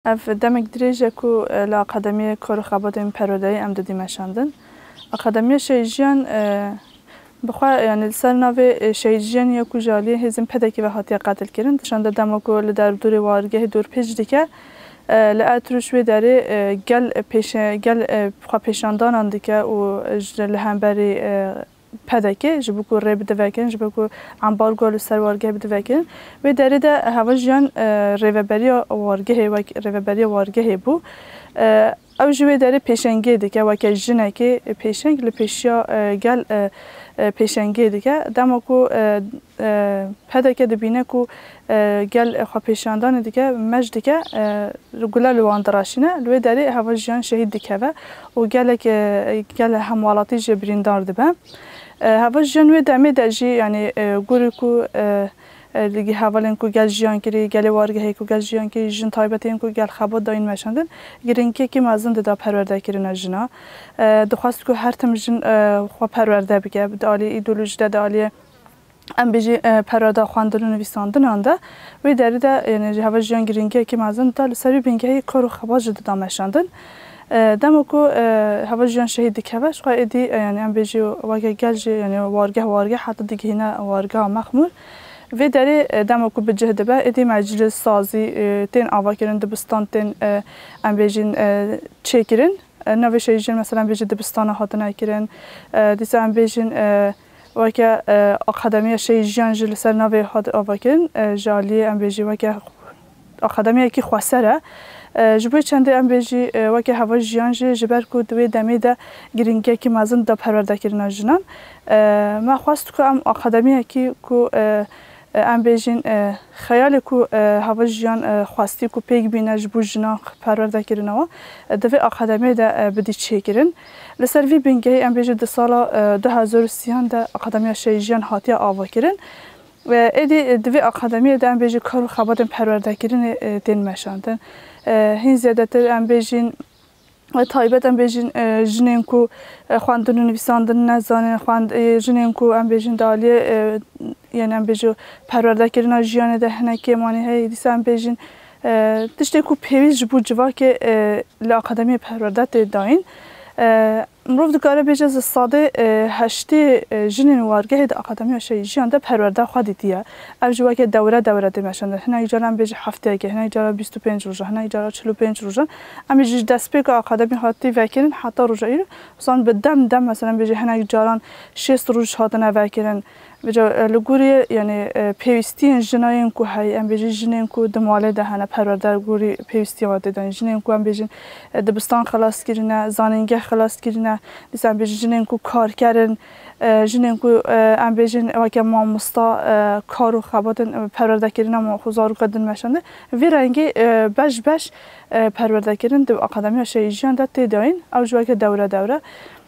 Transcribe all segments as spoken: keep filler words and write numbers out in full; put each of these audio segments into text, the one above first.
Ev demek dirêj e ku, e, li Akademiyê kar û xebatên perwerdeyî em didî meşandin. Akademiya Şehîd Jiyan, e, bi xwe, yanî li ser navê, e, Şehîd Jiyan ya ku ji aliyê hêzên pedekê ve hatiye qetilkirin, şanda dema ku li derdorê wargehê dorpêç dike, e, li Ertûrûş wê derê, e, gel pêşe-, gel, e, xwepêşandanan dike û ji, li hemberî, e, pedekê, ji bo ku rê bide vekirin, ji bo ku ambargo li ser wargehê bide vekirin. Wê derê de Heva Jiyan, e, rêveberiya wargehê wek rêveberiya wargehê bû. E, ew ji wê derê pêşengê dike, weke jinekê pêşeng li pêşiya, e, gel, e, e, pêşengê dike. Dema ku, e, e, pedeke dibîne ku, e, gel xwepêşandanê dike, mej dike, e, gule li wan diraşîne. Li wê derê Heva Jiyan şehîd dikeve û gelek, e, gel hemwelatî jî birîndar dibe. E, Heva Jiyan wê demê de jî, yanî, e, gorî ku, e, e, li hevalên ku gel jiyan kirî, gelê wargehê ku gel jiyan kirî, jin taybetên ku gel xebat dayîn meşandin, girîngiyekî mezin dida perwerdekirina jina. E, dixwest ku her tim jin, e, xwe perwerde bike, di aliyê îdeolojî de, di aliyê em bêjî, e, perwerda xwendin û nivîsandinan de, wê derî de, yanî, ji Heva Jiyan girîngiyekî mezin dida, li ser wî bingehî kar û xebat jî dida meşandin. E, dema ku, e, Heva Jiyan şehîd dikeve, ji xwe êdî, e, yanî, em bêjî weke gel jî, yanî, wargeh, wargeh heta digihîne wargeha Mexmûr. Vê derê, e, dema ku bi cih dibe, êdî meclis, sazî, e, tên avakirin, dibistan tên, e, em bêjin, e, çêkirin. E, navê Şehîd Jiyan, mesela, em bêjin dibistana hatine kirin. E, dîsa em bêjin, e, weke, e, Akademiya Şehîd Jiyan jî li ser navê hat avakirin. E, ji aliyê em bêjî weke akademiyekî xweser e. E, ji bo çendê em bêjî, e, weke Heva Jiyan jî, ji ber ku di wê demê de girîngiyekî mezin da perwerdekirina jinan. E, me xwest ku em akademiyekî ku, e, e, em bêjin, e, xeyalê ku, e, Heva Jiyan, e, xwestî ku pêk bîne ji bo jinan perwerdekirina wan, e, di vê akademiyê de, e, bidî çêkirin. Li ser vî bingehî em bêjin di sala, e, du hezar û sîyan de Akademiya Şehîd Jiyan hatiye avakirin. E, êdî, e, di vê akademiyê de em bêjin kar û xebatên perwerdekirinê, e, tên meşandin. E, hîn zêdetir em bêjin, e, taybet em bêjin, e, jinên ku, e, xwendin û nivîsandin nezanin, xwend-, e, jinên ku em bêjin di aliyê, e, yanî em bêjin perwerdekirina jiyanê de hinek kêmanî heye, dîsa em bêjin, e, tiştê ku pêwîst ji bo civakê, e, li akademiyê perwerde tê dayîn. E, mirov dikare bêje ji sedê, e, heştê, e, jinên wargehê di Akademiya Şehîd Jiyan de perwerda xwe dîtiye. Ev jî weke dewre dewre tê meşandin. Hinek caran bêje hefteyekê, hinek caran bîst û pênc rojan, hinek caran çil û pênc rojan. Em ê ji destpêka akademî hatî vekirin heta roja îro. San bi dem dem, mesela, bêje hinek caran şêst roj hatine vekirin. Vêca, e, li gorî, yanî, e, pêwîstiyên jinayên ku heye, em bêjin jinên ku di malê de hene, perwerde gorî pêwîstiya wan tê dayîn. Jinên ku em bêjin, e, dibistan xilas kirine, zanîngeh xilas kirine, dîsa em bêjin jinên ku karker in, e, jinên ku, e, em bêjin weke mamosta, e, kar û xebatên, e, perwerdekirina ma xwe zaroka din meşandin. Vî rengî, e, beş beş, e, perwerdekirin di Akademiya Şehîd Jiyan de tê dayîn. Ew jî weke dewre dewre.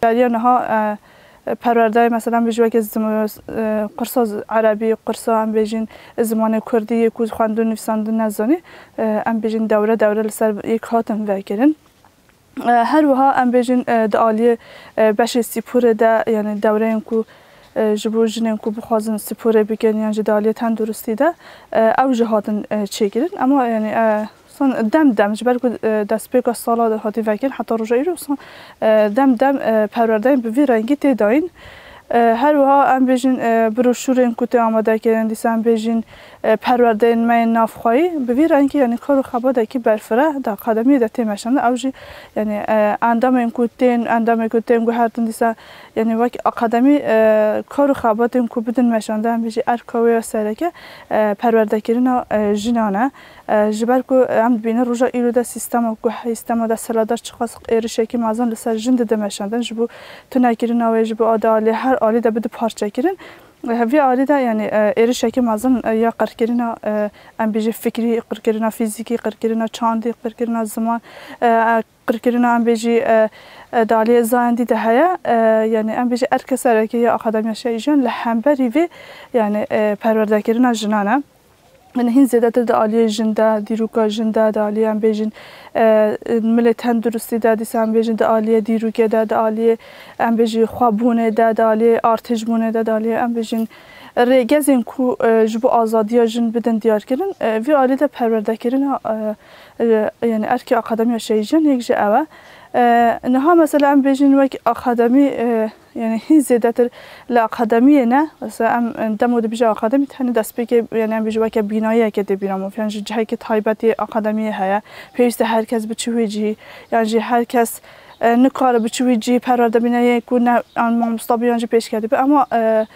Dariya niha, e, perwerdeyê, mesela, em bêjin weke zim-, e, qirsa z-, erebî, qirsa, em bêjin, zimanê kurdî yê ku xwendin û nivîsandin nezanî, e, em bêjin dewre dewre li ser yek hatin vekirin. E, her wiha em bêjin, e, di aliyê, e, beşê spûrê de, yanî dewreyên ku, e, ji bo jinên ku bixwazin spûrê bikin yan jî di aliyê tenduristî de, e, ew jî hatin, e, çêkirin. Ema, yanî, e, son dem dem, ji ber ku, e, destpêka sala de hatî vekirin heta roja îro, son, e, dem dem, e, perwerdeyên bi vî rengî tê dayîn. E, her wiha em bêjin, e, broşûrên ku tê amadekirin, dîsa em bêjin, e, perwerdeyên me yên navxweyî, bi vî rengî, yanî kar û xebatekî berfireh di akademiyê de tê meşandin. Ew jî, yanî, e, endamên ku tên, endamên ku tên guhertin, dîsa, yanî wek akademî, e, kar û xebatên ku bidin meşandin, em bêjî erka wê ya sereke, e, perwerdekirina, e, jinan e. E, ji ber ku em dibînin roja îro de sîstema ku heye, sîstema desthilatdar çiqas êrişekî mezin li ser jin dide meşandin, ji bo tunekirina wê, ji bo a di alî, her alî de bide parçekirin. E, vî alî de, yanî, e, êrişekî mezin, e, ya qirkirina, e, em bêjin fikrî, qirkirina fîzîkî, qirkirina çandî, qirkirina ziman, e, qirkirina, em bêjî, e, e, di aliyê zayendî de heye. E, yanî, em bêjî erke sereke ya Akademiya Şehîd Jiyan li hemberî vê, yanî, e, perwerdekirina jinan e. Yanî hîn zêdetir di aliyê jin de, dîroka jin de, di aliyê, em bêjin, e, milê tenduristî de, dîsa em bêjin di aliyê dîrokê de, di aliyê, em bêjî, xwebûnê de, di aliyê artêşbûnê de, di aliyê, em bêjin, Rêgezên ku, e, ji bo azadiya jin bidin diyarkirin, e, vî alî de perwerdekirina, e, e, yanî erkê Akademiya Şehîdiyan yek ji ew e. E, niha mesela em bêjin wek akademî, e, yanî hîn zêdetir li akademiyê ne. Mesela em, e, demo dibêje akademî tenê destpêkê, yanî em bêjin weke bînayiyeke tê bîra me, yan jî cihekî taybet yê akademiyê heye. Pêwîst e her kes biçi wê cihî, yan jî her kes, e, nikare biçi wê cihî perwerde bîne yê ku ne, yan mamosta be yan jî pêşketî be. Ema, e,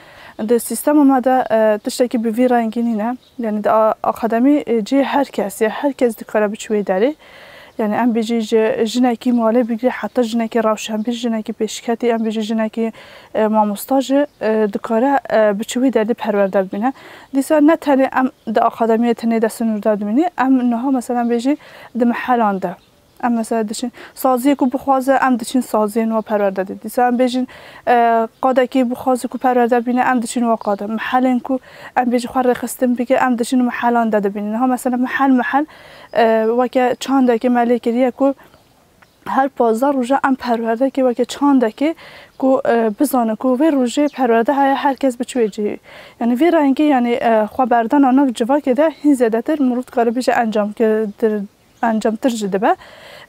di sîstema me de, e, tiştekî bi vî rengî nîne. Yanî di a-, akademî, e, cihê her kes ye, her kes dikare biçi wê derê. Yanî em bêjî ji jinekî malê bigirî heta jinekî rewşenbîr, jinekî pêşketî, em bêjî jinekî, e, mamosta jî, e, dikare, e, biçi wê derê perwerde bibîne. Dîsa ne tenê em di akademiyê tenê de sinûrdar dibînî, em niha mesela bêjî di mehelan de. Em mesela diçin saziyê ku bixwaze, em diçin saziyên wa perwerde dê. Dîsa em bêjin, e, qadekî bixwaze ku perwerde bîne, em diçin wa qade. Mehelên ku em bêjin xwe rêxistin bike, em diçin mehelan de dibînin. Niha mesela mehel mehel, e, weke çandekê me lê kiriye ku her pazdeh roja em perwerdekê weke çandekê ku, e, bizane ku vê rojê perwerde heye, her kes biçi wê cihê. Yanî vê rengî, yanî, e, xwe berdana nav civakê de hîn zêdetir mirov dikare bêje encamkirtir, encamtir jî dibe.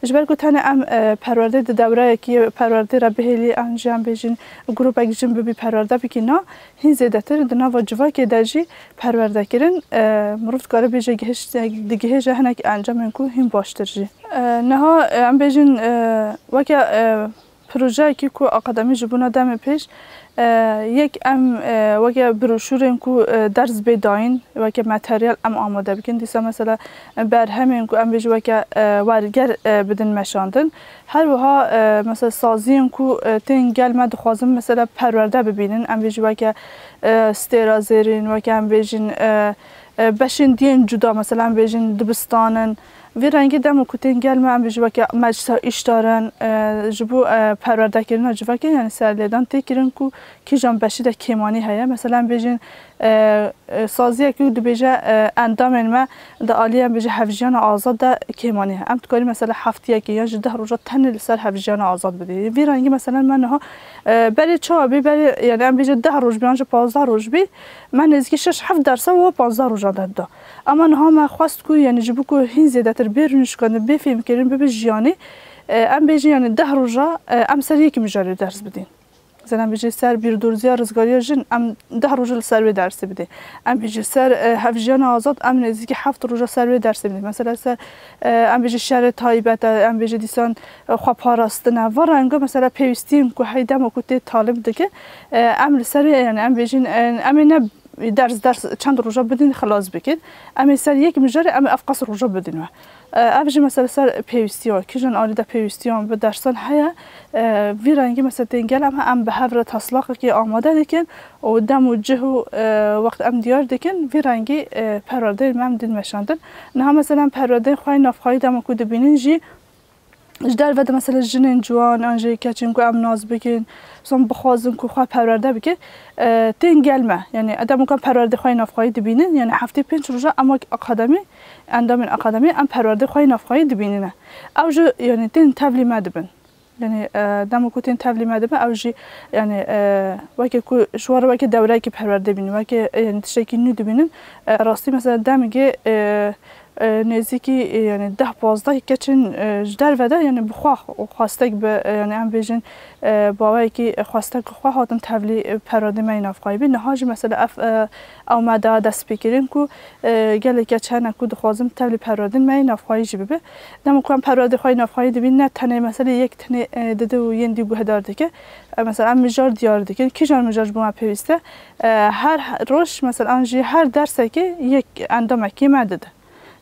Ji ber ku tenê em, e, perwerdê di dewreyekî perwerdê re bihêlî, an jî em bêjin grûpek jin bibî perwerde bikî, na hîn zêdetir di nava civakê de jî perwerdekirin, e, mirov dikare bêje gihişt-, digihêje hinek encamên ku hîn baştir jî. E, niha, e, em bêjin, e, weke, e, projeyekî ku akademî ji bona demê pêş, e, yek em, e, weke broşûrên ku, e, ders bê dayîn, weke materyal em amade bikin. Dîsa mesela, e, berhemên ku em bêjin weke, e, werger, e, bidin meşandin. Her wiha, e, mesela saziyên ku, e, tên gel me dixwazin mesela perwerde bibînin. Em bêjin weke, e, stêra zêrîn, weke em bêjin, e, e, beşên diyên cuda, mesela em bêjin dibistanin. Vî rengî demo ku tên gel me, em bêjin weke meclisa îştaran, e, ji bo, e, perwerdekirina civakê, yanî serlêdan tê kirin ku kîjan beşî de kêmanî heye. Mesela em bêjin, e, e, saziyek ku dibêje, e, endamên me di aliyê em bêjin hevjiyana azad de kêmanî heye. Em dikarî mesela heftiyekê yan ji deh roja tenê li ser hevjiyana azad bidî. Vî rengî mesela me niha, e, berê çawa bî, berê, yanî em bêjin deh roj bî yan ji pazdeh roj bî, me nêzîkî şeş heft dersa wa pazdeh rojan de dida. Ema niha me xwest ku, yanî ji bo ku hîn zêdetir bê rûnişkandin, bê fêmkirin, bibe jiyanî, e, em bêjin, yanî deh roja, e, em ser yek mijarê ders bidîn. Mesela em bêjin ser bîrdorziya rizgariya jin, em deh roja li ser wê dersê bidîn. Em bêjin ser, e, hevjiyana azad, em nêzîkî heft roja ser wê dersê bidîn. Mesela ser, e, em bêjin şerê taybet e, em bêjin dîsan, e, xwe parastin e. Va renga mesela pêwîstiyên ku hey dema ku tê talib dikin, e, em li ser wê, yanî em bêjin, e, em ê ne ders, ders çend roja bidin, xilas bikin. Em ê ser yek mijarê, em ê ev qas roja bidin we. E, ev jî mesela ser pêwîstiya, kîjan alî de pêwîstiyan bi dersan heye, e, vî rengî mesela tên gel em, em bi hev re taslaqekê amade dikin û dem û cih û, e, wext em diyar dikin, vî rengî, e, perwerdeyên me em din meşandin. Niha mesela em perwerdeyên xwe yê navxweyî dema ku dibînin jî, ji derve de mesela jinên ciwan an jî keçên ku em nas bikin, son bixwazin ku xwe perwerde bikin, e, tên gel me. Yanî dema ku em perwerdê xwe yê navxweyî dibînin, yanî heftê pênc roja em wek akademî, endamên akademî, em perwerdê xwe yê navxweyî dibînine. Ew jî, yanî tên tevlî me dibin. Yanî, e, dema ku tên tevlî me dibin, ew jî, yanî, e, weke ku ji we re weke dewreyekî perwerdê bînin, weke, e, yanî tiştekî nû dibînin. E, rastî mesela demgê, e, e, nêzîkî, e, yanî deh pazdeh keçên, e, ji derve de, yanî bi xwe û xwestek bi, e, yanî em bêjin, e, baweyekî, e, xwestek xwe hatin tevlî, e, perwerdê me yê navxweyî bî. Niha jî mesela ev, e, ew me da destpêkirin ku, e, gelek keç hene ku dixwazin tevlî perwerdên me yê navxweyî jî bibe. Dema ku em perwerdê xwe yê navxweyî dibîn, ne tenê meselê yek tenê, e, dide û yên dî guhdar dike. E, mesela em mijar diyar dikin. Kîjan mijar ji bo me pêwîst e? E, her roj, mesela an jî her dersekê yek endamekî me dide.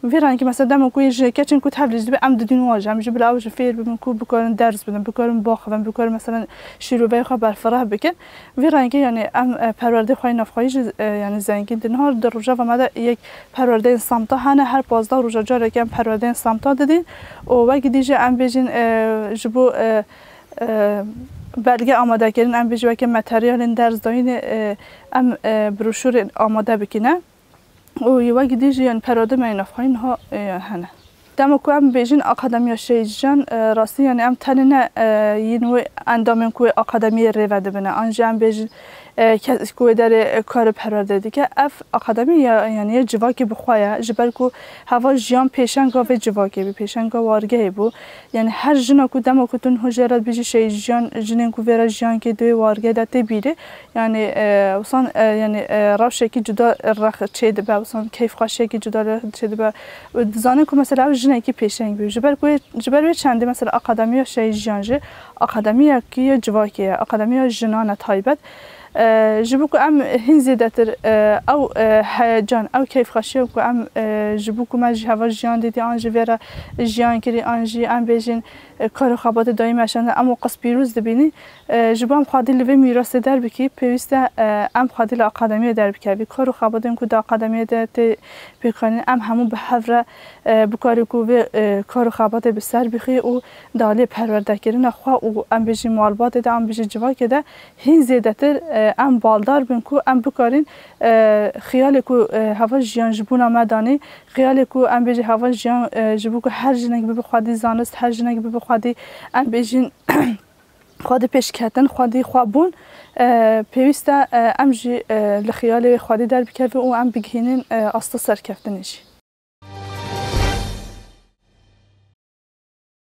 Vî rengî mesela dema ku ji keçên ku tevlî jî dibe em didin wan jî, em jî bila ew jî fêr bibin ku bikarin ders bidin, bikarin baxivin, bikarin mesela şîroveyê xwe berfireh bikin. Vî rengî, yanî em, e, perwerdê xwe yê navxweyî jî, e, yanî zengîn dî. Niha di rojeva me de yek perwerdeyên samta hene, her pazdeh roja careke em perwerdeyên samta didîn û wek dî jî em bêjin, e, ji bo, e, e, belge amade kirin, em bêjin weke materyalên dersdayînê, e, em, e, broşûrên amade bikine. Û wek dî jî, yanî perwerdê me yê navxweyî niha, e, hene. Dema ku em bêjin Akademiya Şehîdiyan, e, rastî, yanî em tenê ne, e, yên wê endamên ku wê akademiyê rêve dibine. An jî em bêjin, e, kes ku wê derê, e, kar û perwerde dike. Ev akademî ya, yanî ya civakê bi xwe ye. Ji ber ku heva jiyan pêşenga vê civakê bû, pêşenga wargehê bû. Yanî her jina ku dema ku tu niho jê re dibêjî şehîd jiyan, jinên ku vê re jiyankê di wê wargehê de tê bîrê, yanî, e, wisa, e, yanî, e, rewşekî cuda rex çê dibe, wisa keyfxweşiyekî cuda rex çê dibe. Û dizane ku mesela ew jinekî pêşeng bû. Ji ber ku wê, ji ber wê çendê mesela akademiya şehîd jiyan jî akademiyekî ya civakê ye, akademiya jinan e taybet. E, ji bo ku em hîn zêdetir, e, ew, e, heyecan, ew keyfxweşiya ku em, e, ji bo ku me jî heva jiyan dîtî, an jî vê re jiyan kirî, an jî em bêjin, e, kar û xebatê dayî me şandin, em û qas pîroz dibînî. E, ji bo em xwedî li vê mîrasê derbikî, pêwîst e, e, em xwedî li akademiyê derbikevî. Kar û xebatên ku di akademiyê de tê pêkanîn, em hemû bi hev re, e, bikarî ku vê, e, kar û xebatê bi ser bixî û di aliyê perwerdekirina xwe û em bêjî malbatê de, em bêjî civakê de hîn zêdetir, e, em baldar bin ku em bikarîn, e, xiyalê ku, e, heva jiyan ji bona me danî, xiyalê ku em bêjî heva jiyan, e, ji bo ku her jinek bibe xwedî zanist, her jinek bibe xwedî, em bêjin, xwedî pêşketin, xwedî xwebûn, e, pêwîst e, e, em jî, e, li xiyalê wê xwedî derbikevin û em bigihînin, e, asta serkeftinê jî.